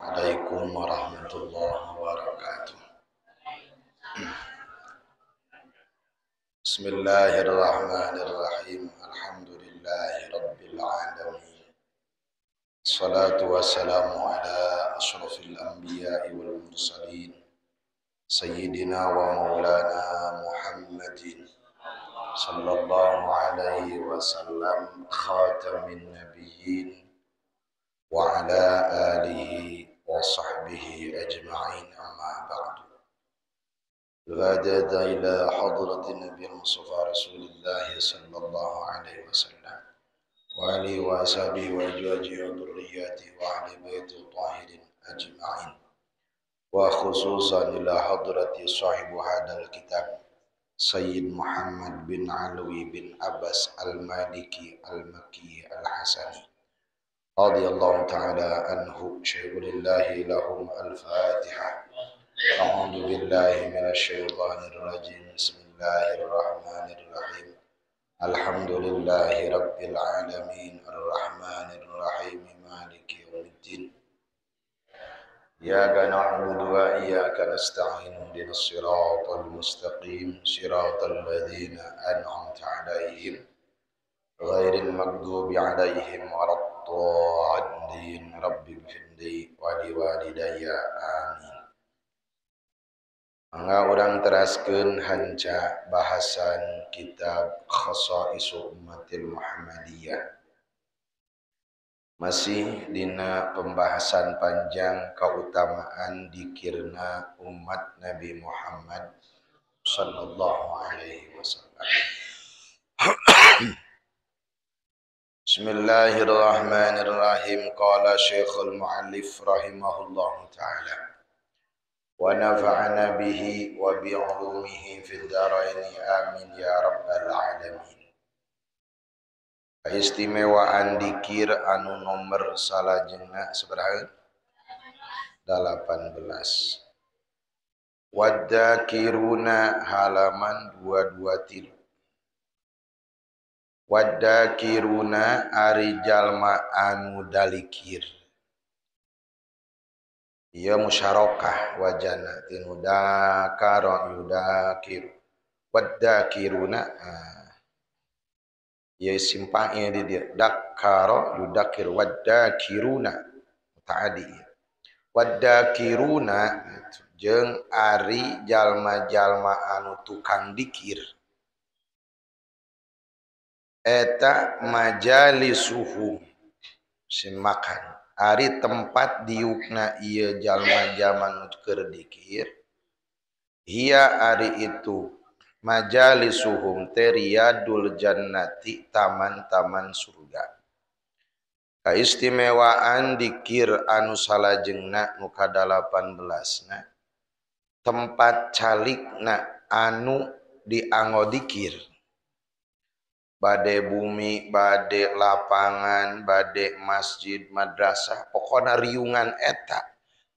Assalamualaikum warahmatullahi wabarakatuh. Bismillahirrahmanirrahim. Alhamdulillahi rabbil alamin. Salatu wassalamu ala asyrafil anbiya'i wal mursalin sayyidina wa maulana Muhammadin sallallahu alaihi wasallam khatamin nabiyyin wa ala alihi wa sahbihi ajma'in, amma ba'du. Al-Fatihah ila hadratin Nabi Mustafa Rasulullah sallallahu alaihi wasallam wa alihi wa ashabihi wa azwajihi wa dhurriyyatihi wa ahli baitihi tahirin ajma'in, wa khususan ila hadrati sahibu hadzal kitab Sayyid Muhammad bin Alwi bin Abbas Al-Maliki Al-Makki Al-Hasani radhiyallahu ta'ala anhu. Syai'ulillahi lahum al-Fatihah. A'udzu billahi minasyaitonir rajim. Bismillahirrahmanirrahim. Alhamdulillahi rabbil alamin arrahmanir rahim maliki yaumiddin. Iyyaka na'budu wa iyyaka nasta'in ihdinas siratal mustaqim siratal ladzina an'amta 'alaihim ghairil maghdubi 'alaihim waladdallin. Rabbighfirli wa liwalidayya, amin. Mangga urang teraskeun hanca bahasan kitab Khasaisu Ummatil Muhammadiyah. Masih dina pembahasan panjang keutamaan dikirna umat Nabi Muhammad sallallahu alaihi wasallam. Bismillahirrahmanirrahim. Qala Syekhul Muallif rahimahullahu ta'ala wa nafa'ana bihi wa bi'ulumihi fid dharaini, amin ya rabbal alamin. Keistimewaan dikir anu nomor salajengna sabaraha? 18. Wadzakiruna halaman 223. Wadzakiruna ari jalma anu dalikir. Ieu musyarakah wajana tinu dakara yudakiru. Wadzakiruna ieu simpahnya di dieu dakara yudakir wadzakiruna mutaaddi. Wadzakiruna jeung ari jalma-jalma anu tukang dikir. Eta majalisuhum simakan ari tempat diukna ieu jalma-jalma nu keur dikir. Hiya ari itu majalisuhum teh riyadul jannati, taman-taman surga. Kaistimewaan dikir anu salajengna nu ka-18na tempat calikna anu dianggo dikir. Bade bumi, bade lapangan, bade masjid, madrasah, pokona riungan eta,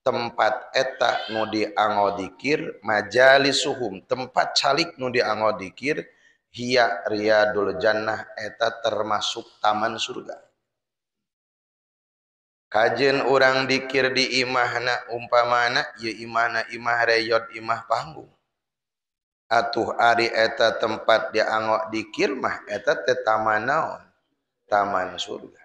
tempat eta nu dianggo dikir, majalisuhum, tempat calik nu dianggo dikir, hiya riyadul jannah, eta termasuk taman surga. Kajen urang dikir di imahna umpamana, ieu imahna imah reyod, imah panggung. Atuh ari eta tempat dianggo dikir mah eta teh taman naon? Taman surga.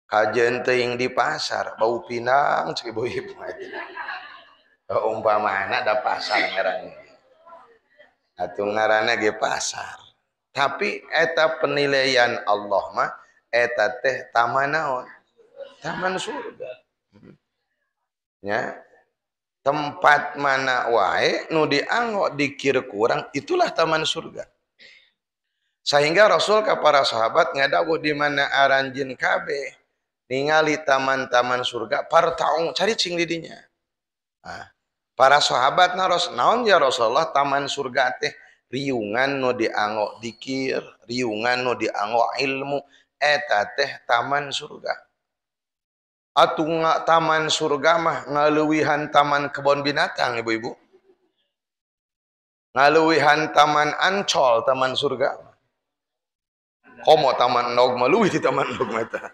Kajen teuing di pasar bau pinang cek ibu-ibu eta. Umpamana da pasar ngaranna. Atuh ngaranna ge pasar. Tapi eta penilaian Allah mah eta teh taman naon? Taman surga. Nya. Tempat mana wae nu dianggo dikir kurang, itulah taman surga. Sehingga Rasul ke para sahabat ngadawuh di mana aranjeun kabeh ningali taman-taman surga partaung cari cing di dinya. Nah, para sahabat naros naon ya Rasulullah taman surga teh riungan nu dianggo dikir, riungan nu dianggo ilmu, eta teh taman surga. Atuh taman surga mah ngaleuwihan taman kebun binatang ibu-ibu. Ngaleuwihan taman Ancol taman surga. Komo taman endog mah leuwih di taman endog mah eta.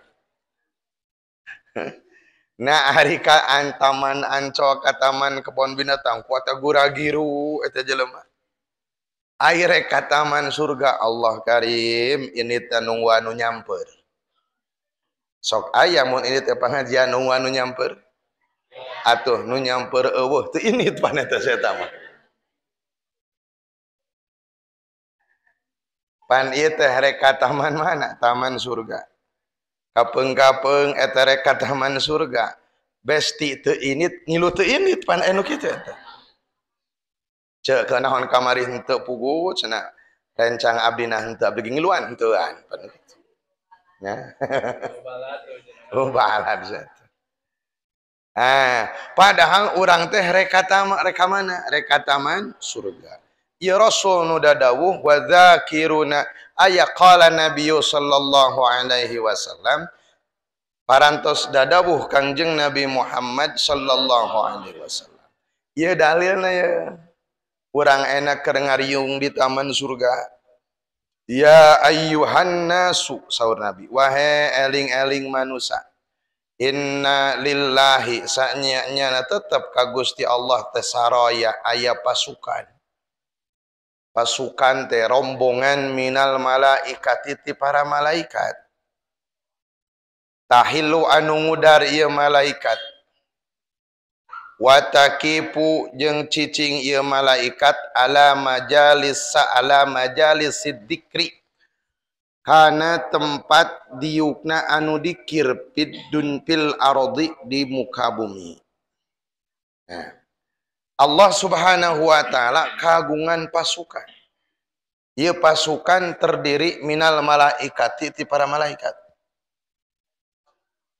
Nah ari ka taman Ancol ka taman kebon binatang kuat guragiru eta jelema. Ai rek ka taman surga Allah karim ini teh nungguan nu nyamper. Sok aya mun ini teh pangajian nungguan nu nyamper. Atuh nu nyamper eueuh teu ini pan eta eta mah. Pan ieu teh rek ka taman mana? Taman surga. Kapeung-kapeung eta rek ka taman surga. Besti teu init, ngilu teu init pan anu kitu eta. Ceuk naon kamari henteu pugu cenah rencang abdi na henteu abdi ngiluan henteuan pan kitu. Nya. Oh balad eta. Ah, padahal urang teh rek ka taman rek ka mana? Rek ka taman surga. Ya Rasul nu dadawuh wa dzakiruna aya qala nabiyyu sallallahu alaihi wasallam parantos dadawuh Kangjeng Nabi Muhammad sallallahu alaihi wasallam. Ieu dalilna ya. Urang enak keur ngariung di taman surga. Ya ayyuhan nasu saur Nabi, wahai eling-eling manusa. Inna lillahi sanya-nyana tetep ka Gusti Allah teh saraya aya pasukan. Pasukan teh rombongan minal malaikati ti para malaikat. Tahilu anu ngudar ieu malaikat. Watakipu jeung cicing ieu malaikat ala majalis ala majalis sidzikri. Kana tempat diukna anu dikir pidun fil ardi di muka bumi. Nah. Allah Subhanahu wa taala kagungan pasukan. Ieu pasukan terdiri minal malaikati ti para malaikat.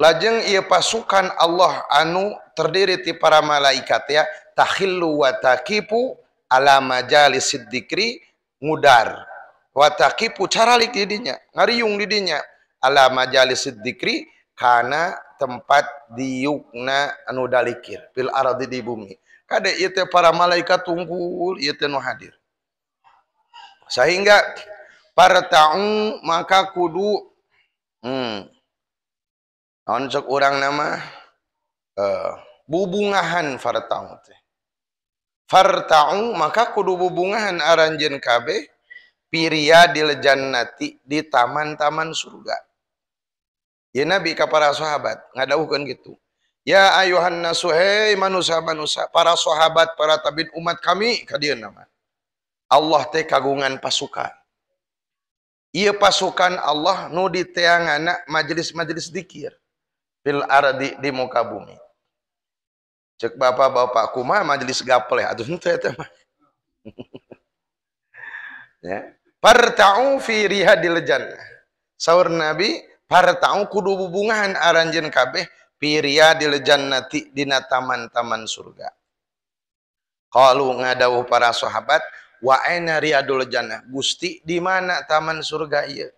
Lajeng ieu pasukan Allah anu terdiri ti para malaikat ya tahillu wa taqifu ala majalisid dzikri ngudar. Wa taqifu caralik di dinya, ngariung di dinya ala majalisid dzikri kana tempat diukna anu dalikir fil ardi di bumi. Kade ieu teh para malaikat tunggul ieu teh nu hadir. Sehingga parta'u maka kudu naon cek urang nama bubungahan farta'u teh. Farta'u maka kudu bubungahan aranjeun kabeh piriyadil jannati di taman-taman surga. Ya Nabi ka para sahabat ngadawuhkeun kitu. Ya ayuhan nasu hei manusia-manusia para sahabat para tabiin umat kami ka dieu nama. Allah teh kagungan pasukan. Ieu pasukan Allah nu diteangana majelis-majelis dzikir fil ardi di muka bumi. Cek bapak-bapak kumaha majelis gaple atuh henteu eta mah. Ya. Parta'u fi rihadil jannah. Saur Nabi parta'u kudu bubungahan aranjeun kabeh piriyadil jannati dina taman-taman surga. Qalu ngadawuh para sahabat wa aina riyadul jannah? Gusti di mana taman surga ieu?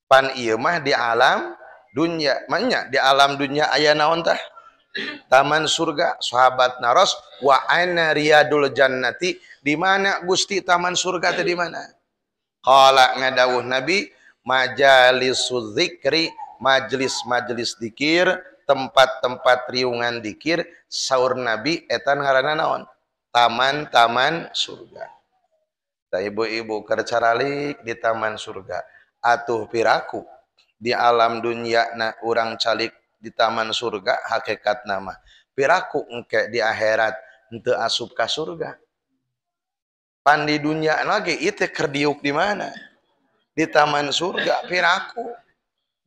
Pan ieu mah di alam dunya. Manya di alam dunya aya naon tah? Taman surga. Sahabat naros wa aina riyadul jannati? Di mana Gusti taman surga teh di mana? Qala ngadawuh Nabi majalisuz zikri, majelis-majelis dikir, tempat-tempat riungan dikir, saur Nabi eta ngaranna naon? Taman-taman surga. Tah ibu-ibu keur caralik di taman surga. Atuh piraku di alam dunya na urang calik di taman surga hakikat nama. Piraku engke di akhirat henteu asup ka surga. Pan di dunya lagi ieu teh keur diuk di mana? Di taman surga piraku.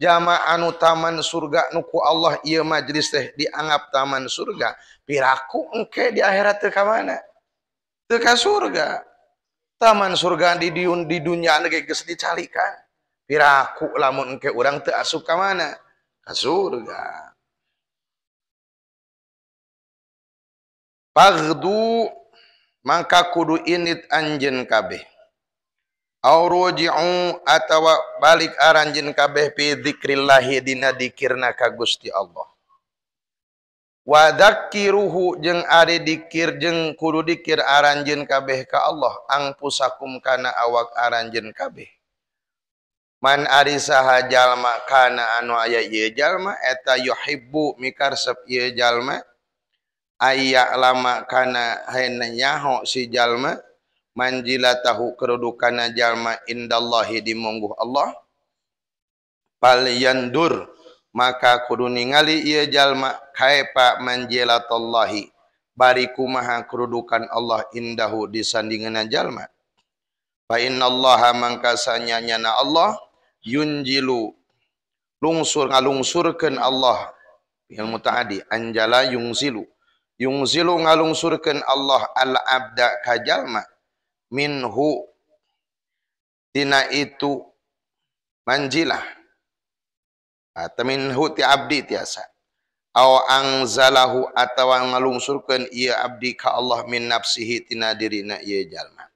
Jama anu taman surga nu ku Allah ieu majelis teh dianggap taman surga, piraku engke di akhirat teu ka mana? Teu ka surga. Taman surga di dunya ge geus dicalikan. Piraku lamun engke urang teu asup ka mana? Ka surga. Paghdu mangka kudu init anjeun kabeh. Auruji'u atawa balik aranjeun kabeh fi dzikrillahi dina dikirna ka Gusti Allah. Wa dzakiruhu jeung ari dikir jeung kudu dikir aranjeun kabeh ka Allah angpusakum kana awak aranjeun kabeh. Man ari saha jalma kana anu aya ieu jalma eta yuhibbu mikarsep ieu jalma aya lama kana hayna nyaho si jalma manjilatahu kedudukanna jalma indallahi di mungguh Allah pal yandur maka kudu ningali ieu jalma kaifa manjilatallahi bari kumaha kedudukan Allah indahu disandinganna jalma fa innallaha mangkasanya nyana Allah yunjilu lungsur ngalungsurkeun Allah fi'il mutaaddi anjala yungzilu yungzilu ngalungsurkeun Allah al abda ka jalma minhu tina itu manjilah atau minhu ti abdi tiasa aw angzalahu atawa ngalungsurkeun ieu abdi ka Allah min nafsihi tina dirina ieu jalma.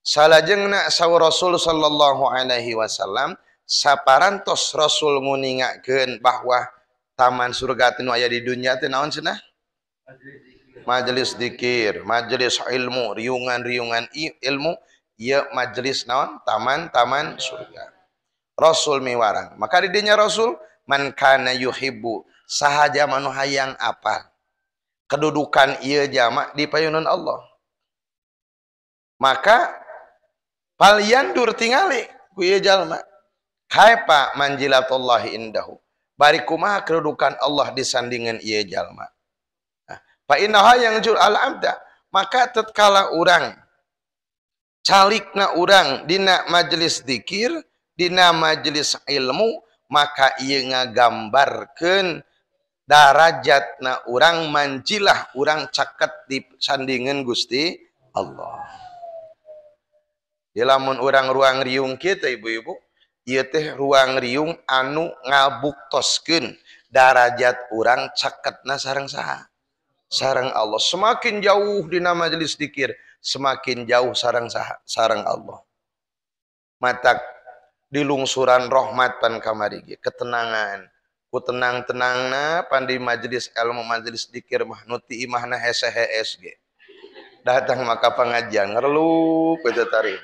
Salajengna saur Rasul sallallahu alaihi wasallam saparantos Rasul nguningakeun bahwa taman surga teh nu aya di dunya teh naon cenah? Majelis zikir, majelis ilmu, riungan-riungan ilmu, ieu majelis naon? Taman-taman surga. Rasul miwarang. Maka di dinya Rasul man kana yuhibbu sahaja manu hayang apal kedudukan ieu jama di payunan Allah. Maka palyandur tingali ku ieu jalma kaifa manjilatullahi indahu bari kumaha kedudukan Allah disandingan ieu jalma. Nah, fa innaha yanjur al abda maka tatkala urang calikna urang dina majelis zikir dina majelis ilmu maka ieu ngagambarkeun darajatna urang manjilah urang caket di sandingan Gusti Allah. Di lamun urang ruang riung kita ibu-ibu ieu teh ruang riung anu ngabuktoskeun darajat urang caketna sareng saha? Sareng Allah. Semakin jauh dina majelis zikir, semakin jauh sareng saha? Sareng Allah. Matak dilungsuran rahmat pan kamari ge ketenangan. Ku tenang-tenangna pan di majelis ilmu majelis zikir mah nu ti imahna hese hees ge. Datang maka pengajian ngerlup eta tarif.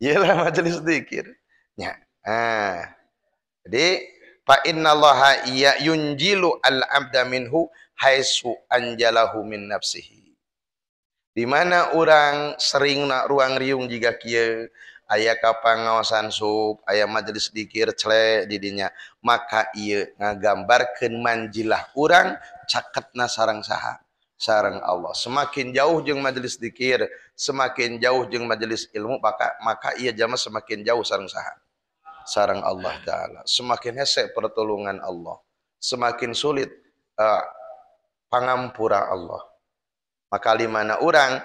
Iyalah majelis zikir. Ya. Ah. Jadi fa innallaha ya yunjilu al abda minhu haitsu anjalahu min nafsihi. Di mana orang sering nak ruang riung jiga kieu aya ka pangaosan sup, aya majelis zikir cele di dinya, maka ieu ngagambarkeun manjilah urang caketna sareng saha? Sareng Allah. Semakin jauh jeung majelis zikir, semakin jauh jeung majelis ilmu, maka ieu jalma semakin jauh sareng saha? Sareng Allah Ta'ala. Semakin hese pertolongan Allah, semakin sulit pangampura Allah. Maka limana urang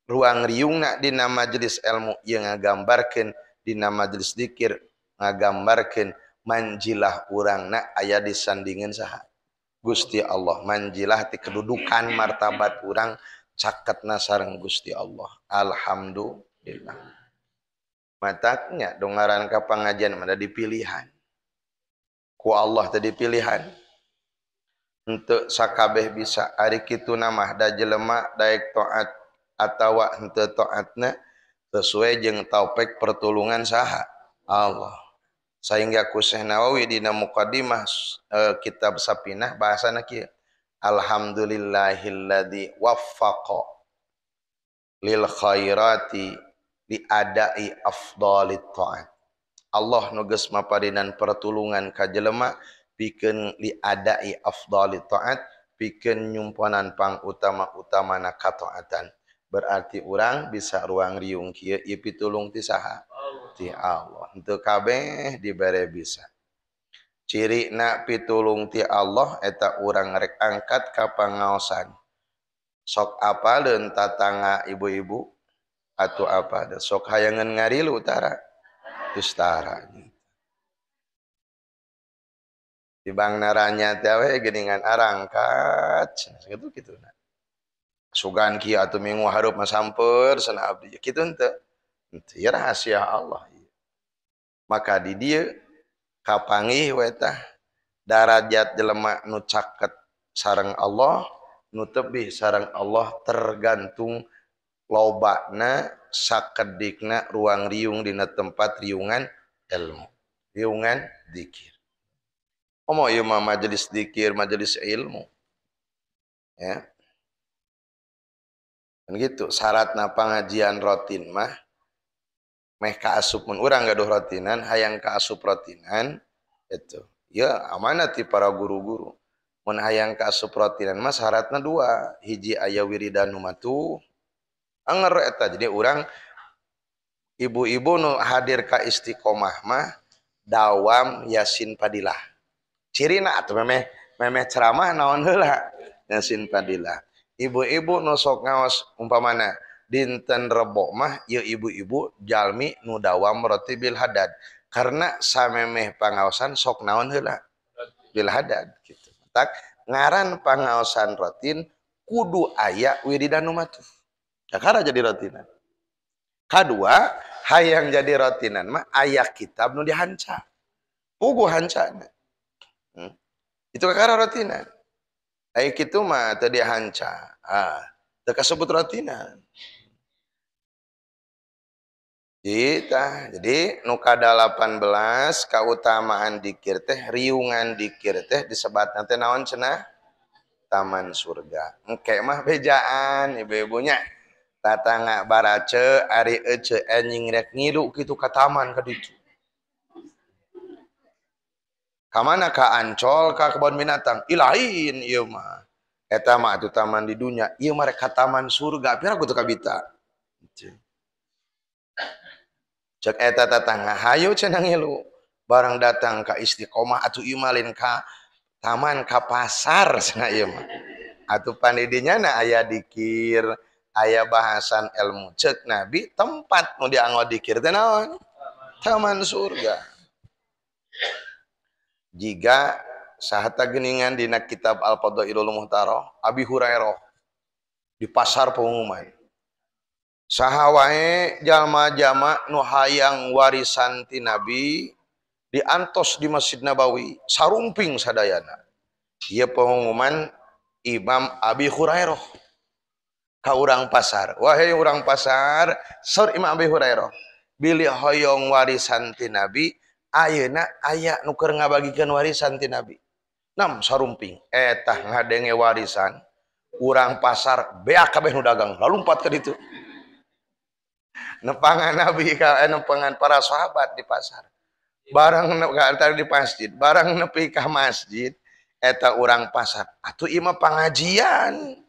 ruang riungna dina majelis ilmu ieu ngagambarkeun dina majelis zikir ngagambarkeun manjilah urangna aya disandingan saha? Gusti Allah. Manjilah ti kedudukan martabat urang caketna sareng Gusti Allah. Alhamdulillah. Mataknya dongaran ka pangajian mah dipilihan. Ku Allah teh dipilihan. Henteu sakabeh bisa ari kitu mah da jelema daek taat atawa henteu taatna sesuai jeung taufik pertulungan saha? Allah. Sehingga ku Syekh Nawawi dina muqaddimah kitab Safinah bahasana kieu, alhamdulillahilladzi waffaqa lil khairati li adai afdalit ta'at. Allah nu geus maparinan pertulungan ka jelema pikeun li adai afdalit ta'at, pikeun nyumponan pang utama-utamana kataatan. Berarti urang bisa ruang riung kieu ieu pitulung ti saha? Ti Allah. Henteu kabeh dibere bisa. Cirina pitulung ti Allah eta urang rek angkat ka pangaosan. Sok apaleun tatangga ibu-ibu atuh apa sok hayangan ngarilu tara terus tara. Di bang naranya teh we geuningan arangkat kitu kitu. Sugan kieu atuh minggu hareup mah samper sana abdi kitu henteu. Henteu ieu rahasia Allah. Maka di dieu kapanggih we tah darajat jelema nu caket sareng Allah, nu tebih sareng Allah tergantung lobana Sakedikna ruang riung dina tempat riungan ilmu, riungan dikir. Omo ieu mah majelis dikir, majelis ilmu. Ya. Kan gitu, syaratna pangajian rotin mah meh kaasup mun urang gaduh rotinan, hayang kaasup rotinan itu. Ya amanat ti para guru-guru. Mun hayang kaasup rotinan mah syaratna dua, hiji aya wiridan nu matuh. Anger eta jadi urang ibu-ibu nu hadir ka istiqomah mah dawam Yasin Fadilah. Cirina atuh memeh memeh ceramah naon heula Yasin Fadilah. Ibu-ibu nu sok ngaos umpamana dinten Rebo mah ieu ibu-ibu jalmi nu dawam rotibil hadad. Karena samemeh pangaosan sok naon heula bil hadad gitu. Tak ngaran pangaosan rotin kudu aya wiridan nu matuh. Kakara jadi rotinan. Kadua hayang jadi rotinan mah aya kitab nu dihanca. Puguh hancana. Itu kakara rotinan. Aya kitu mah teu dihanca. Ah, teu kasebut rotinan. Kita, jadi nu ka-18 kautamaan dikir teh riungan dikir teh disebatna teh naon cenah? Taman surga. Engke mah bejaan ibu-ibunya. Tatangga barace ari ece anjing rek ngilu kitu ka taman ka ditu. Ka mana ka Ancol ka kebun binatang? Ih lain ieu mah. Eta mah atuh taman di dunya, ieu mah rek ka taman surga. Pira kutu kabita. Cek eta tatangga hayu cenah ngilu. Barang datang ka istiqomah atuh ieu mah lain ka taman ka pasar cenah ieu mah. Atuh panidinya na aya dikir, aya bahasan ilmu. Cek Nabi tempat nu dianggo dikir teh naon? Taman surga. Jika sahata geningan dina kitab Al-Fadhailul Muhtarah Abi Hurairah di pasar pengumuman. Saha wae jalma-jalma nu hayang warisan ti Nabi diantos di Masjid Nabawi sarumping sadayana. Ieu pengumuman Imam Abi Hurairah ka urang pasar. Wahai urang pasar, saur Imam Abi Hurairah, bilih hoyong warisan ti Nabi, ayeuna aya nu keur ngabagikeun warisan ti Nabi. Nam sarumping etah ngadenge warisan urang pasar beak kabeh nu dagang lalumpat ka ditu. Nepangan Nabi ka nepangan para sahabat di pasar. Barang tadi di masjid, barang nepi ka masjid eta urang pasar. Atuh ieu mah pangajian.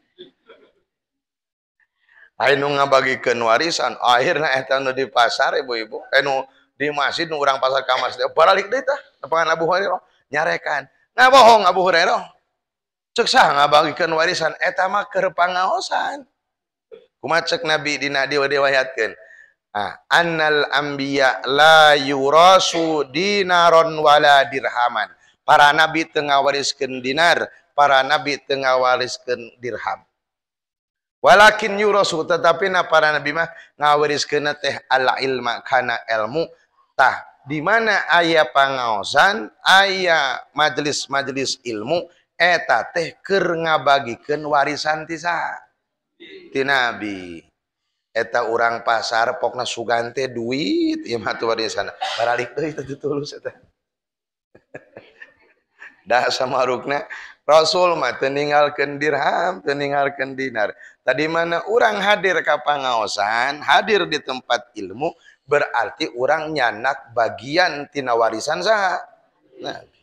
Aya nu ngabagikeun warisan, akhirna eta nu di pasar ibu-ibu, nu di masjid nu urang pasar ka masjid baralik deui tah nepangan Abu Hurairah nyarekan. Ngabohong Abu Hurairah. Cek saha ngabagikeun warisan eta mah keur pangaosan. Kumaha cek Nabi dina diwayatkeun? Ah, annal anbiya la yurasu dinaron wala dirhaman. Para nabi teu ngawariskeun dinar, para nabi teu ngawariskeun dirham. Walakin yurasu tetapi na para nabi mah ngawariskeun teh al ilma kana ilmu. Tah di mana aya pangaosan, aya majelis-majelis ilmu eta teh keur ngabagikeun warisan ti saha? Ti nabi. Eta urang pasar pokna sugan teh duit ieu mah tuh warisan. Baralik deui teh tulus eta. Dah samarukna Rasul mah teu ninggalkeun dirham, teu ninggalkeun dinar. Tadi mana urang hadir ka pangaosan, hadir di tempat ilmu berarti urang nyanak bagian tina warisan saha? Nabi.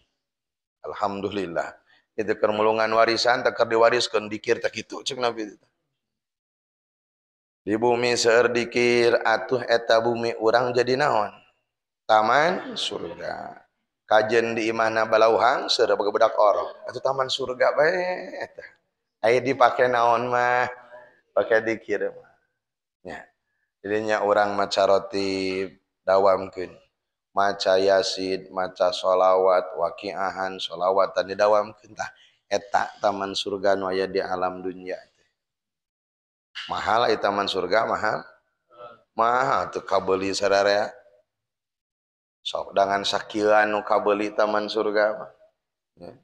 Alhamdulillah. Itu keur mulungan warisan teh keur diwariskeun dikir teh kitu cek Nabi. Di bumi seueur dikir atuh eta bumi urang jadi naon? Taman surga. Kajen di imahna balauhang seueur bedak orok. Atuh taman surga bae eta. Aya dipake naon mah? Pake dikir mah. Nya. Jadinya urang maca rotib dawamkeun. Maca yasin, maca sholawat, waqiahan, sholawatan didawamkeun tah eta taman surga nu aya di alam dunya. Mahal aya taman surga mahal. Mahal tuh kabeuli sararea. Sok dangan sakilan nu kabeuli taman surga mah. Ya.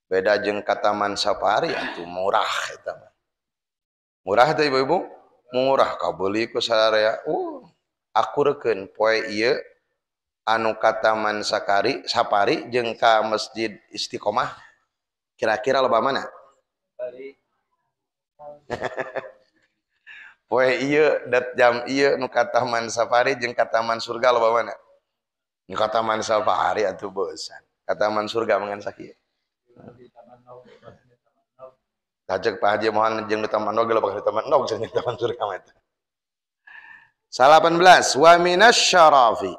Beda jeung ka taman safari atuh murah eta mah. Murah teh ibu-ibu? Murah kabeuli ku sararea. Akurkeun poe ieu anu ka Taman Sakari Safari jeung ka Masjid Istiqomah kira-kira loba mana? Poe ieu dat jam ieu nu ka Taman Safari jeung ka Taman Surga loba mana? Nu ka Taman Safari atuh bosan. Ka Taman Surga mangan sakieu. Tajek Pak Haji Mohan jeung di Taman Nog loba ka Taman Nog jeung Taman Surga mah eta. 18 wa minasyarafi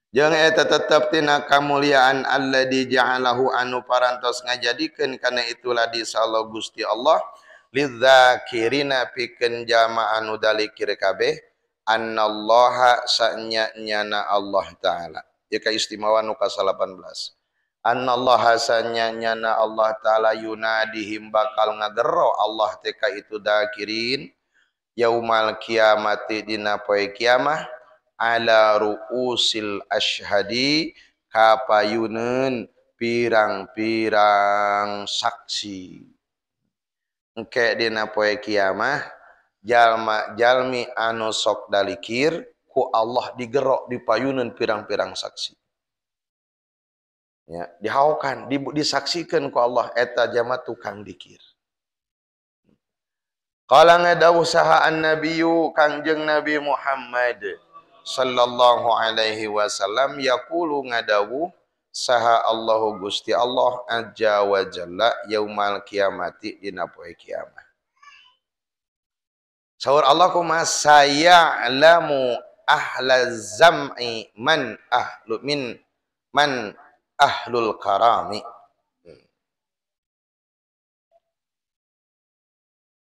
jeung eta tetep tina kamuliaan alladzi ja'alahu anu parantos ngajadikeun kana itulah di Allah Gusti Allah lidzakirina pikeun jama anu dalikir kabeh annallaha sanya-nyana Allah taala. Ieu kaistimewaan nu ka-18 annallaha sanya-nyana Allah taala yunadihim bakal ngagero Allah teh ka itu dakirin yaumal kiamati dina poe kiamah ala ru'usil ashhadi kapayuneun pirang-pirang saksi. Engke dina poe kiamah jalma jalmi anu sok dalikir ku Allah digerok dipayuneun pirang-pirang saksi. Ya, dihaokan, disaksikan ku Allah eta jama tukang dikir. Qala ngadawuh saha an-nabiyyu Kangjeng Nabi Muhammad sallallahu alaihi wasallam yaqulu ngadawuh saha Allahu Gusti Allah azza wa jalla yaumal kiamati dina poe kiamat. Saur Allah kumaha saya'lamu ahla zam'i man ahlu min man ahlul karami.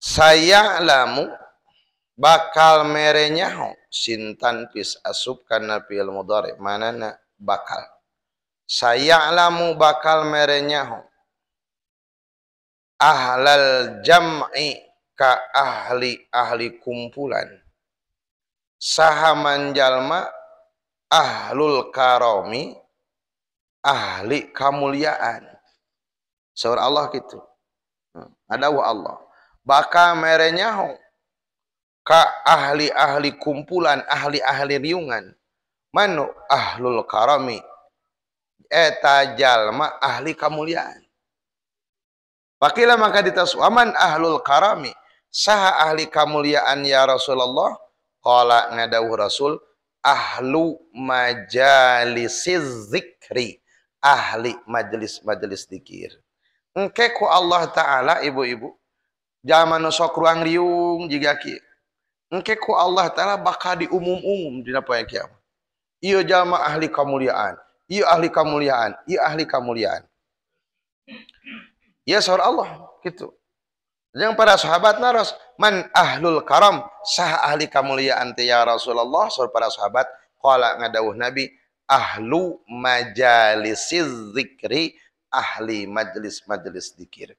Saya'lamu bakal merenyaho sintan pis asup kana fi'il mudhari manana bakal. Saya'lamu bakal merenyaho ahlal jam'i ka ahli-ahli kumpulan. Saha manjalma ahlul karami ahli kamuliaan. Saur Allah gitu. Ada wa Allah bakal merenyaho ka ahli-ahli kumpulan, ahli-ahli riungan. Manu ahlul karami eta jalma ahli kamuliaan. Pakila maka ditaswaman ahlul karami saha ahli kamuliaan ya Rasulullah? Qala ngadawuh Rasul ahlu majalisiz zikri, ahli majelis-majelis zikir. Engke ku Allah Ta'ala ibu-ibu jalma nu sok ruang riung jiga kieu. Engke ku Allah Ta'ala bakal diumum-umum dina poe kiamat. Ieu jalma ahli kamuliaan, ieu ahli kamuliaan, ieu ahli kamuliaan. Ya saur Allah gitu. Yang para sahabat naros, man ahlul karam, sah ahli kamuliaan teh ya Rasulullah? Saur para sahabat, qala ngadawuh Nabi, ahlu majalisiz zikri, ahli majelis-majelis zikir.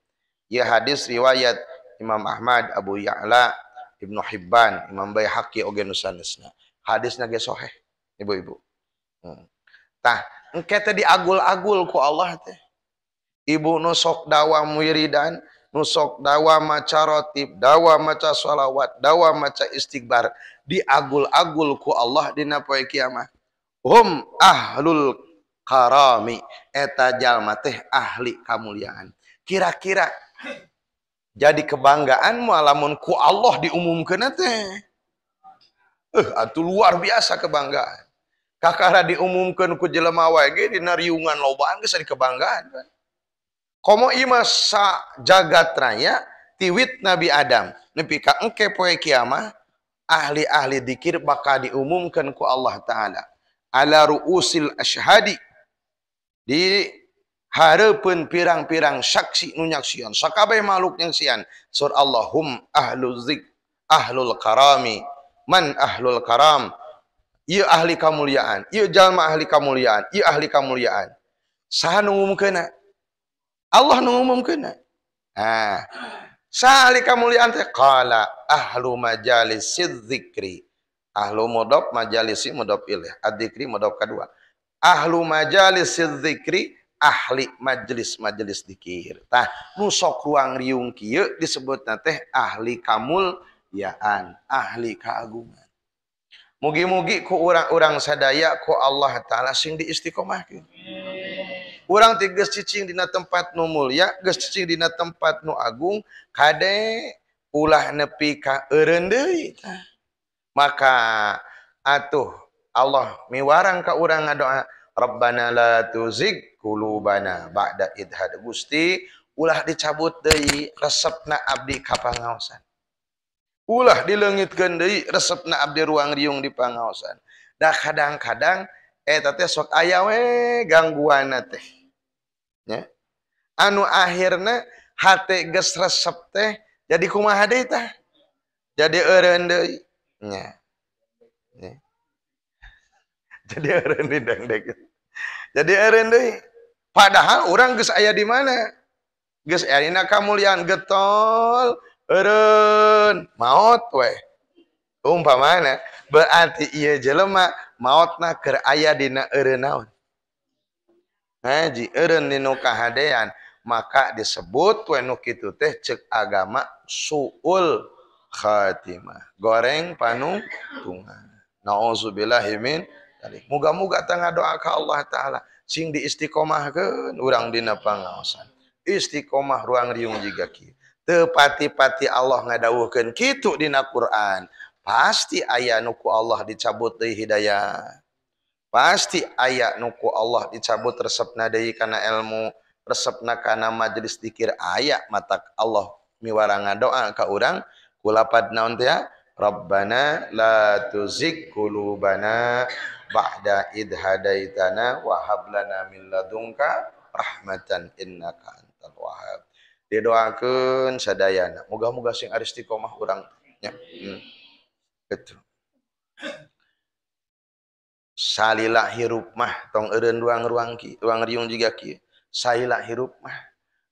Ya hadis riwayat Imam Ahmad, Abu Ya'la, Ibnu Hibban, Imam Baihaqi oge nu sanesna. Hadisna ge sahih, ibu-ibu. Tah, engke teh diagul-agul ku Allah teh. Ibu nu sok dawam wiridan, nu sok dawa maca rotib, dawa maca sholawat, dawa maca istighbar, diagul-agul ku Allah dina poe kiamat. Hum ahlul karami, eta jalma teh ahli kamuliaan. Kira-kira jadi kebanggaan lamun ku Allah diumumkeun teh. Atuh luar biasa kebanggaan. Kakara diumumkeun ku jelema wae ge dina riungan lobaan geus jadi kebanggaan kan. Komo ieu mah sa jagat raya tiwit Nabi Adam nepi ka engke poe kiamah ahli-ahli dikir bakal diumumkeun ku Allah Ta'ala ala ru'usil ashhadi, di hareupeun pirang-pirang saksi nu nyaksian sakabeh makhluk nyaksian. Sur Allahum ahlu zik ahlul karami, man ahlul karam, ieu ahli kamuliaan, ieu jalma ahli kamuliaan, ieu ahli kamuliaan. Saha nu ngumumkeunna? Allah nu ngumumkeunna. Nah, saha ahli kamuliaan teh? Qala ahlu majalisiz zikri. Ahlu mudhof majalisi mudhof ilaih, adzikri mudhof kedua. Ahlu majalisiz zikri, ahli majelis-majelis dikir. Tah, nu sok ruang riung kieu disebutna teh ahli kamuliaan. kamuliaan, ahli keagungan. Mugi-mugi ku urang-urang sadaya ku Allah Ta'ala sing diistiqomahkeun. Urang teh geus cicing dina tempat nu mulia, geus cicing dina tempat nu agung, kade ulah nepi ka eureun deui tah. Maka atuh Allah miwarang ka urang ngadoa, Rabbana la tuzigh qulubana ba'da idh hada. Gusti, ulah dicabut deui resepna abdi ka pangaosan. Ulah dileungitkeun deui resepna abdi ruang riung di pangaosan. Da kadang-kadang eta teh sok aya we gangguanna teh. Nya. Anu akhirna hate geus resep teh jadi kumaha deui tah? Jadi eureun deui. Nya. Nya. Jadi eureun deui dangdek. Jadi eureun deui. Padahal urang geus aya di mana? Geus aya dina kamuliaan getol eureun maot we. Umpamana berarti ieu jelema maotna keur aya dina eureun naon? Ngaji eureun dinu kahadean, maka disebut we nu kitu teh ceuk agama suul khatimah, goreng panungtungan. Nauzubillahi min dzalik. Muga-muga teh ngadoa ka Allah Ta'ala sing diistiqomahkeun urang dina pangaosan. Istiqomah ruang riung jiga kieu. Teu pati-pati Allah ngadawuhkeun kitu dina Quran, pasti aya nu ku Allah dicabut deui hidayah. Pasti aya nu ku Allah dicabut resepna deui kana ilmu, resepna kana majelis dikir aya matak Allah miwarang ngadoa ka urang kulapad naon teh ya? Rabbana la tuzigh qulubana ba'da idh hadaitana wa hab lana min ladunka rahmatan innaka antal wahhab. Didoakeun sadayana, moga-moga sing istiqomah urang nya. Gitu. Salila hirup mah tong eureun ruang-ruang ki, ruang riung jiga kieu. Salila hirup mah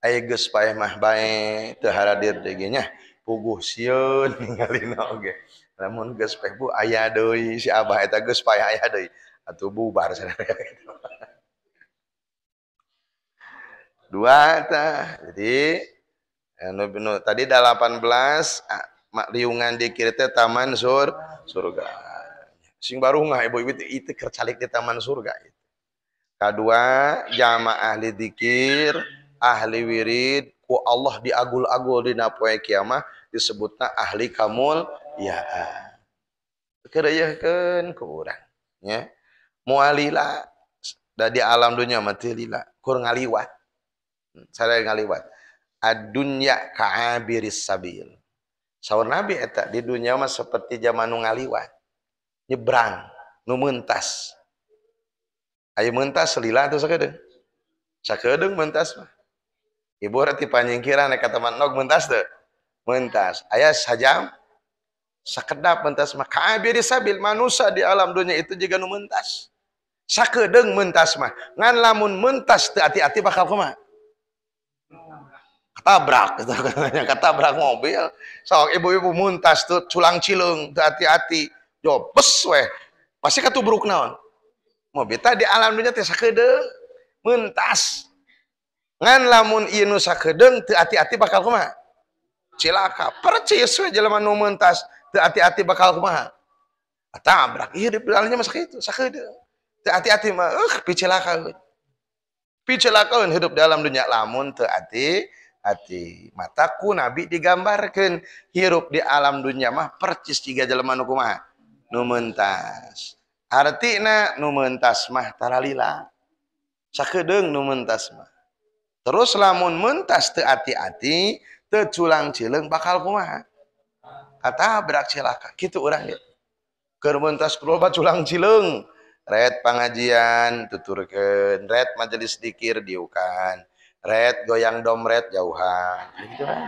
aya geus paeh mah bae teu haradir deui ge nya. Puguh sieun ningalina oge. Lamun geus paeh bu aya deui si abah eta geus paeh aya deui. Atuh bubar sadaya. Dua tah. Jadi anu tadi 18 riungan dikir teh taman surga. Sing barungah ibu-ibu itu keur calik di taman surga itu. Kadua jamaah ahli dzikir, ahli wirid ku Allah diagul-agul dina poe kiamah disebutna ahli kamul ya. Keureuyeurkeun ku urang nya. Moal lila da di alam dunya mah teu lila, kur ngaliwat. Sadaya ngaliwat. Ad-dunya ka'abiris sabil. Saur Nabi eta di dunya mah seperti zaman nu ngaliwat. Nyebrang, nu mentas. Aya mentas lila atuh sakedeung. Sakedeung mentas mah. Ibu reti panyingkiran ka teman nog mentas teu? Mentas. Aya sajam sakedap mentas mah ka'abiris sabil, manusia di alam dunia itu jiga nu mentas. Sakedeung mentas mah. Ngan lamun mentas teu ati-ati bakal kumaha? Ketabrak, ketabrak mobil. Sok ibu-ibu muntas tuh culang cileung teu ati-ati, jobes weh. Pasti katubruk naon? Mobil tadi alam dunya teh sakedeung mentas. Ngan lamun ieu nu sakedeung teu ati-ati bakal kumaha? Cilaka. Percis we jelema nu mentas teu ati-ati bakal kumaha? Tabrak. Ieu di alamnya mah sakitu, sakedeung. Teu ati-ati mah picilaka. Picilakaeun hidup dalam dunia lamun teu ati hati. Mataku Nabi digambarkan hirup di alam dunia mah percis jiga jelema nu kumaha? Nu mentas. Artina nu mentas mah taralila. Sakedeung nu mentas mah. Terus lamun mentas teu ati-ati, teu culang cileung bakal kumaha? Katabrak cilaka. Kitu urang ge. Keur mentas loba culang cileung. Ret pangajian tuturkeun, ret majelis dikir diukan. Red goyang domret jauhan gitu kan.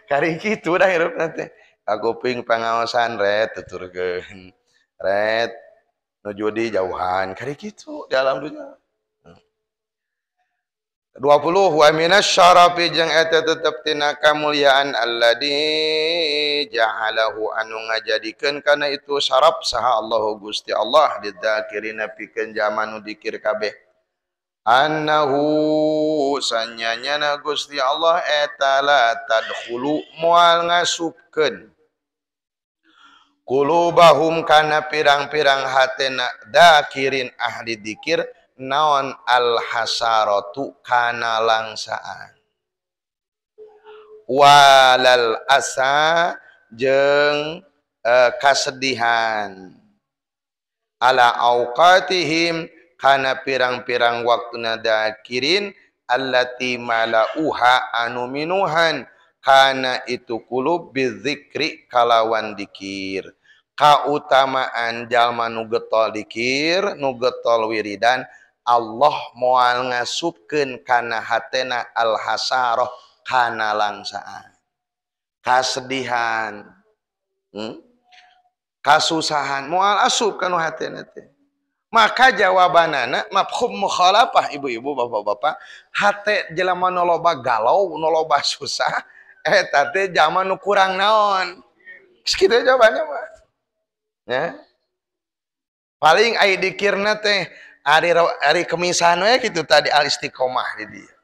Kari kitu dah hirup nanti. Aku ping pangaosan red tuturkeun. Red nu judi jauhan kari kitu di alam dunia. 20 wa minasyarafi jeung eta tetep tina kamuliaan alladzi ja'alahu anu ngajadikeun kana itu syaraf saha Allahu Gusti Allah lidzakirina pikeun jalma nu dikir kabeh. Annahu sanyanyana Gusti Allah eta la tadkhulu moal ngasupkeun qulubahum kana pirang-pirang hatena dakirin ahli dikir naon al hasaratu kana langsaan walal asa jeung kasedihan ala auqatihim kana pirang-pirang waktuna dakirin allati malauha anu minuhan kana itu kulub bizikri kalawan dikir. Kautamaan jalma nu getol dikir, nu getol wiridan, Allah moal ngasupkeun kana hatena al-hasaroh kana langsaan, kasedihan, kasusahan moal asup kana hatena teh. Maka jawabanana mafhum mukhalafah ibu-ibu bapak-bapak, hate jelema nu loba galau, nu loba susah, eta teh jalma nu kurang naon. Kitu jawabannya mah. Ya. Paling ai dikirna teh ari kemisan we kitu tadi al istiqomah di dieu.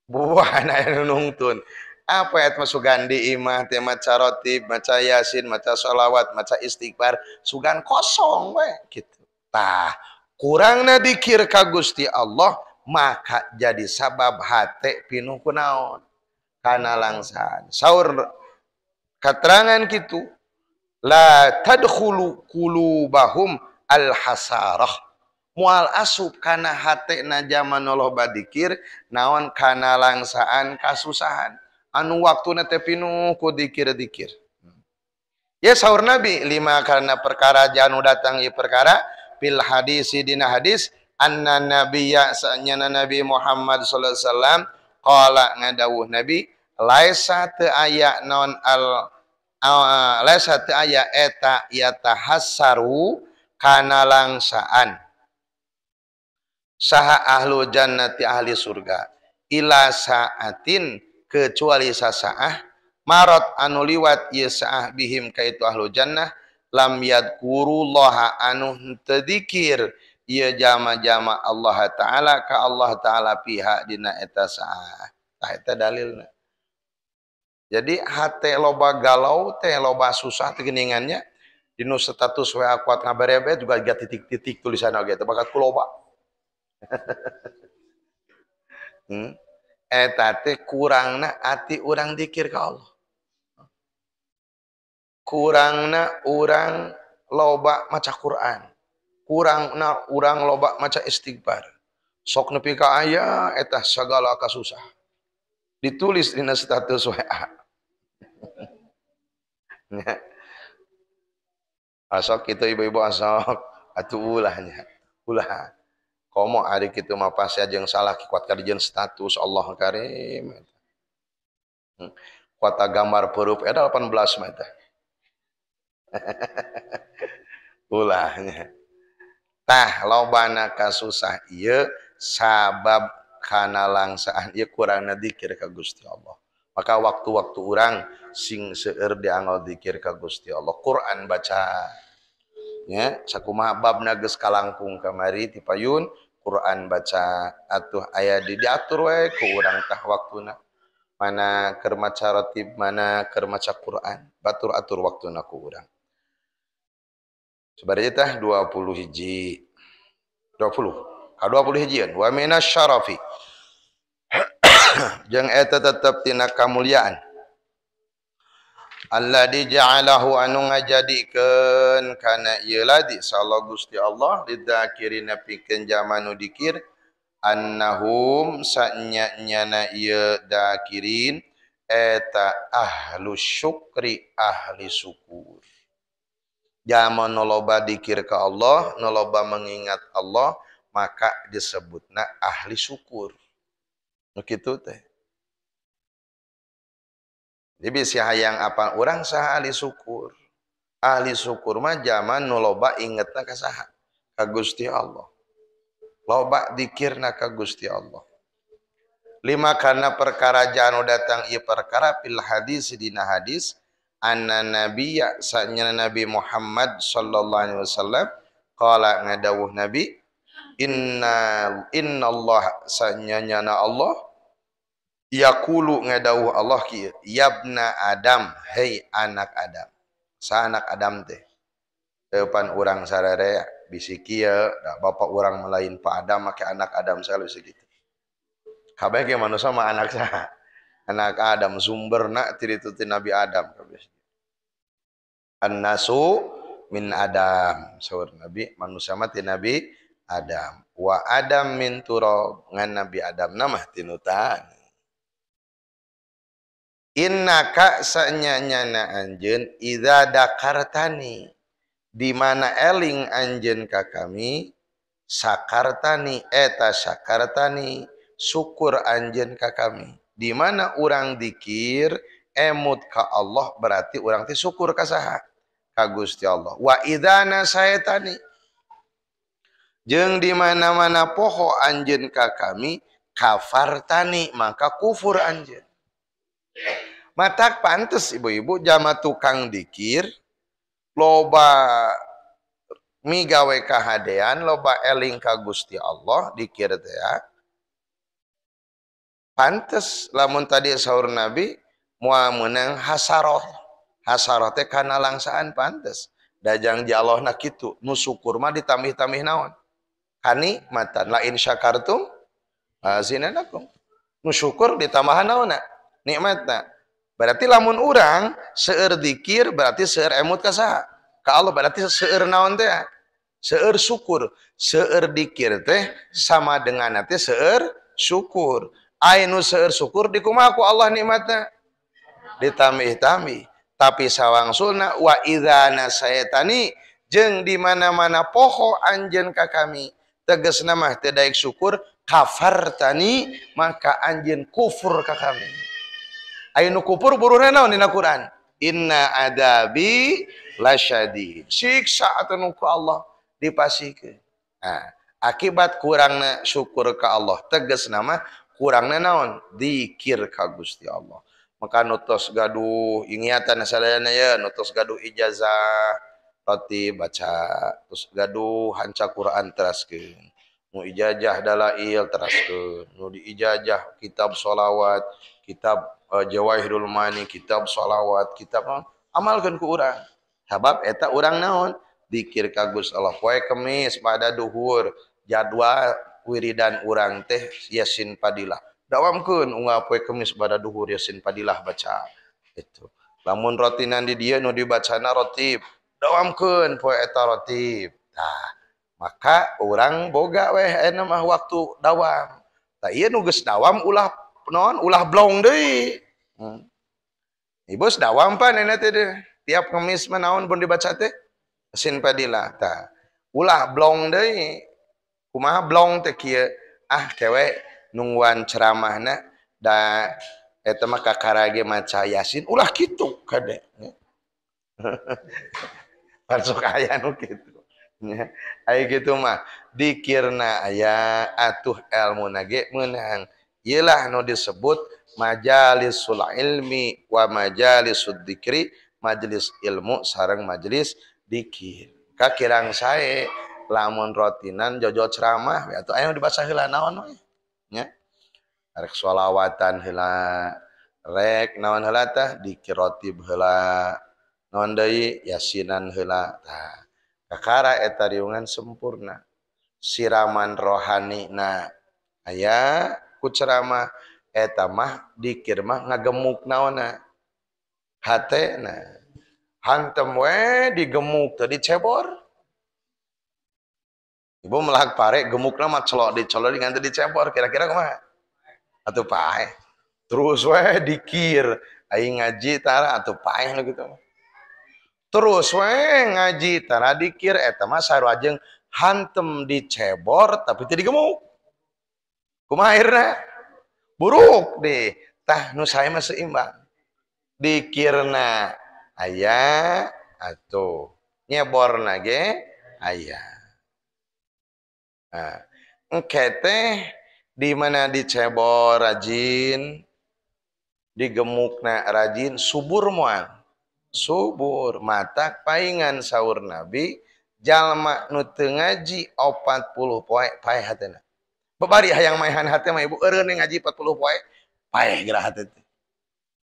Buah aya nu nungtun. Apa eta mah sugan di imah teh maca rotib, maca yasin, maca sholawat, maca istighfar, sugan kosong we kitu. Tah, kurangna dikir ka Gusti Allah maka jadi sabab hate pinuh kunaon kana langsaan. Saur katerangan kitu la tadkhulu qulubahum al hasarah moal asup kana hatena jaman loba dikir naon kana langsaan kasusahan anu waktuna teh pinuh ku dikir-dikir. Ya saur Nabi lima karena perkara janu datang ieu perkara fil hadisi dina hadis anna nabiyya sanyana Nabi Muhammad sallallahu alaihi wasallam qala ngadawuh Nabi laisa teu aya naon al laisa teu aya eta yatahassaru kana langsaan saha ahlu jannati ahli surga ila saatin kecuali sasaah marot anu liwat ieu saah bihim ka itu ahlu jannah lam yadkurullaha anu henteu dikir ieu jama-jama Allah Ta'ala ka Allah Ta'ala pihak dina eta saah. Tah eta dalilna. Jadi hate loba galau teh loba susah teh geuningannya dinu status WA kuat ngabarebe juga jiga titik-titik tulisan oge teh bakat ku loba. Eta teh kurangna ati urang dikir ka Allah. Kurangna urang loba maca Quran, kurangna urang loba maca istighfar. Sok nepi ka aya eta sagala kasusah. Ditulis dina status WA. Asok kitu ibu-ibu asok atuh ulahnya. Ulah. Komo ari kitu mah pasti jeung salah kuat ka dijieun status Allah karim. Kuat gambar perup eta 18 mah eta. Ulahnya. Tah lobana kasusah ieu sabab kana langsaan ieu kurangna dikir ka Gusti Allah. Maka waktu-waktu urang sing seueur dianggo dikir ka Gusti Allah. Quran baca. Nya sakumaha babna geus kalangkung kamari ti payun Quran baca atuh aya di diatur we ku urang tah waktuna. Mana keur maca rotib, mana keur maca Quran, batur atur waktuna ku urang. Sebenarnya tah 20 hiji 20 ka 20 hijieun wa minasyarafi jeung eta tetep tina kamuliaan alladzi ja'alahu anu ngajadikeun kana ieu ladi sallallahu Gusti Allah lidzakirina pikeun jalma nu dikir annahum sanya-nyana ieu dakirin eta ahlu syukri ahli syukur. Jalma nu loba dikir ka Allah, nu loba mengingat Allah, maka disebutna ahli syukur. Nu kitu teh. Jadi bisi hayang apa urang saha ahli syukur. Ahli syukur mah jalma nu loba ingetna ka saha? Ka Gusti Allah. Loba dikirna ka Gusti Allah. Lima karena perkara janu datang ieu perkara fil hadis dina hadis anna nabiyya sanya Nabi Muhammad sallallahu alaihi wasallam qala ngadawuh Nabi Inna innallaha sanyanyana Allah yaqulu ngadawuh Allah kieu yabna Adam, hei anak Adam. Sa anak Adam teh depan urang sararea bisi kieu da bapak urang melain Pak Adam make anak Adam selalu segitu. Kabeh ge manusia mah anak saha? Anak Adam sumberna ti ditu ti Nabi Adam kabeh. Annasu min Adam, saur Nabi manusia mah ti Nabi Adam. Wa Adam min turab, ngan Nabi Adam mah tinu taneuh. Innaka sanyanyana anjeun idza dakartani, di mana eling anjeun ka kami, sakartani eta sakartani, syukur anjeun ka kami. Di mana urang dikir emut ka Allah berarti urang teh syukur ka saha? Ka Gusti Allah. Wa idza nasaitani, jeung di mana-mana poho anjeun ka kami, kafartani maka kufur anjeun. Matak pantes ibu-ibu jama tukang dikir loba migawe kahadean, loba eling ka Gusti Allah dikir teh ya. Pantes lamun tadi saur Nabi moal meunang hasaroh. Hasaroh teh kana langsaan pantes. Dajang jaloh-na kitu, nu syukur mah ditambih-tambih naon? Kanikmatan. La in syakartum azinanakum. Nu syukur ditambahan naonna? Nikmatna. Berarti lamun urang seueur dikir berarti seueur emut ka saha? Ka Allah, berarti seueur naon teh? Seueur syukur. Seueur dikir teh sama dengan teh seueur syukur. Ai nu seueur syukur dikumaha ku Allah nikmatna? Ditambih-tambih. Tapi sawangsulna wa idza nasaitani, jeung di mana-mana poho anjeun ka kami, tegasna mah teu daek syukur, kafartani maka anjeun kufur ka kami. Aya nu kufur buruhna naon dina Quran? Inna adabi lasyadid. Siksa atuh nu ku Allah dipasihkeun. Nah, akibat kurangna syukur ka Allah, tegasna mah kurangna naon? Dikir ka Gusti Allah. Maka nutos gaduh ingatan sadayana ya, nutos gaduh ijazah roti baca, terus gaduh hanca Quran teraskeun, nu ijazah dalail teraskeun, nu diijazah kitab sholawat, kitab Jawahirul Mani, kitab sholawat, kitab naon, amalkeun ku urang. Sabab eta urang naon? Dikir ka Gusti Allah. Poe Kemis pada duhur jadwal wiridan urang teh Yasin Fadilah. Dawamkeun unggal poe Kemis pada duhur Yasin Fadilah baca. Itu. Lamun rotinan di dieu nu dibacana rotib, dawamkeun poe eta rotib. Tah, maka urang boga weh ayeuna mah waktu dawam. Tah ieu nu geus dawam ulah naon? Ulah blong deui. Ibu dawam pan ayeuna teh deh. Tiap Kemis mah naon pun dibaca teh Yasin Fadilah. Tah, ulah blong deui. Kumaha blong teh kieu? Ah kewe nungguan ceramahna da eta mah kakarage maca Yasin ulah kitu kade. Masuk aya nu kitu. Nya, aya kitu mah dikirna aya atuh elmuna ge meunang. Ieu lah nu disebut majalisul ilmi wa majalisud dzikri, majelis ilmu sareng majelis dikir. Kakirang sae lamun rotinan jojo ceramah atuh aya nu dibaca heula naon we. Nya. Rek sholawatan heula, rek naon heula tah dikir rotib heula, naon deui yasinan heula. Tah, kakara eta riungan sempurna. Siraman rohani na aya ku ceramah eta mah dikir mah ngagemuk naonna hatena. Hantem we digemuk teh dicebor. Ibu melak pare gemukna mah celok dicolok ngan teu dicebor kira-kira kumaha? Atuh paeh. Terus we dikir aing ngaji tara atuh paeh nu kitu mah. Terus we ngaji tara dikir eta mah sarua jeung hantem dicebor tapi teu digemuk. Kumaha akhirna? Buruk deh. Tah nu sae mah seimbang. Dikirna aya atuh nyeborna ge aya. Nah, engke teh di mana dicebor rajin, digemukna rajin, subur moal. Subur matak paingan saur Nabi Jalma nu teu ngaji 40 poe paeh hatena. Babari hayang maehan hate mah ibu eureun ngaji 40 poe paeh geura hate teh.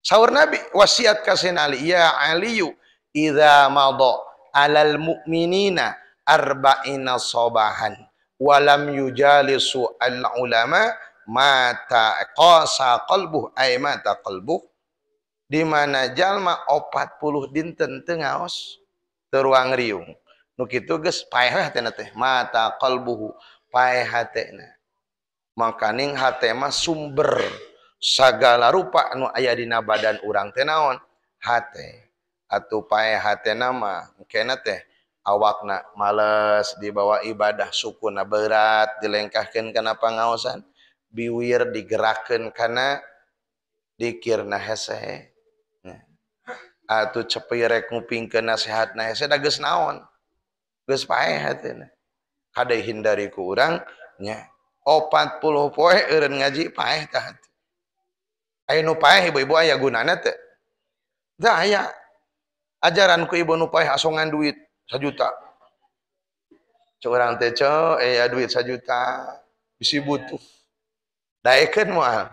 Saur Nabi wasiat ka Sayyidina Ali, ya Aliyu idza madha alal mu'minina arba'ina sabahan walam yujalisu al ulama mata qasa qalbuh ay mata qalbuh. Di mana jalma 40 dinten teu ngaos teu ruang riung nu kitu geus paeh hatena teh, mata qalbuhu paeh hatena. Makaning hate mah sumber sagala rupa nu aya dina badan urang teh naon hate. Atuh paeh hatena mah engkena teh awakna males dibawa ibadah, sukuna berat dilengkahkeun kana pangaosan, biwir digerakkeun kana dikirna hese. Atuh cepi rek ngupingkeun nasihatna hese da geus naon, geus paeh hatena. Kade hindari ku urang nya 40 poe eureun ngaji paeh tah hate. Aya nu paeh ibu-ibu aya gunana teu? Teu aya. Ajaran ku ibu nu paeh asongan duit 1 juta. Cek urang teh ceu aya duit 1 juta bisi butuh. Daekeun moal?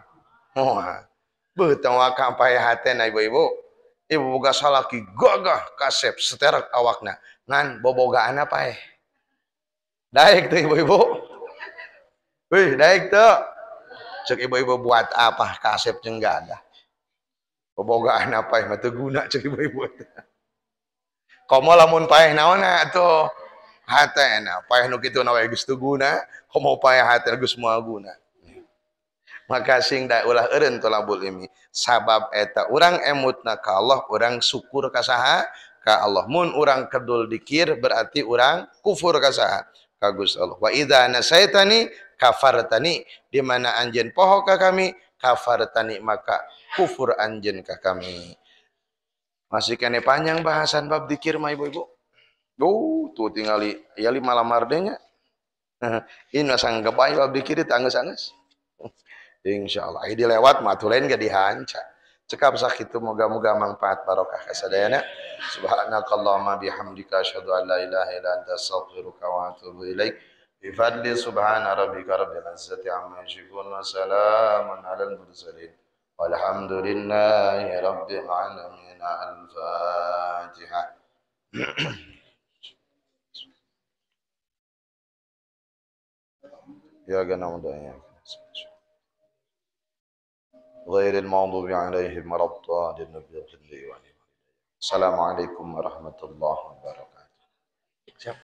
Moal. Beuteung waka paeh hatena ibu-ibu. Ibu boga salaki gagah kasep seterek awakna ngan bobogaanna paeh. Daek teu ibu-ibu? Wih, daek teu? Cek ibu-ibu buat apa kasep jeung gagah? Bobogaan paeh mah teu guna cek ibu-ibu teh. Komo lamun paeh naonna atuh? Hatena paeh nu kitu na we geus teu guna, komo paeh hate geus moal guna. Maka sing da ulah eureun tolabul ilmi sabab eta urang emutna ka Allah, urang syukur ka saha? Ka Allah. Mun urang kedul dikir berarti urang kufur ka saha? Ka Gusti Allah. Wa idza nasaitani kafartani, di mana anjeun poho ka kami, kafartani maka kufur anjeun ka kami. Masih kene panjang bahasan bab dikir mah ibu-ibu. Duh, tuh tingali ya lima lamar deh nya. Ini sanggep bae bab dikir teh anggeus-anggeus. Insyaallah ini dilewat mah atuh lain ge dihanca. Cekap sakitu moga-moga manfaat barokah kasadayana. Subhanakallahumma bihamdika asyhadu an la ilaha illa anta astaghfiruka wa atubu ilaik. Bi fadli subhana rabbika rabbil izzati amma yasifun wa salamun alal mursalin. Walhamdulillahi rabbil alamin. Al-Fatihah. Ya gana mudanya. غير المغضوب عليهم ولا الضالين. السلام عليكم ورحمة الله وبركاته.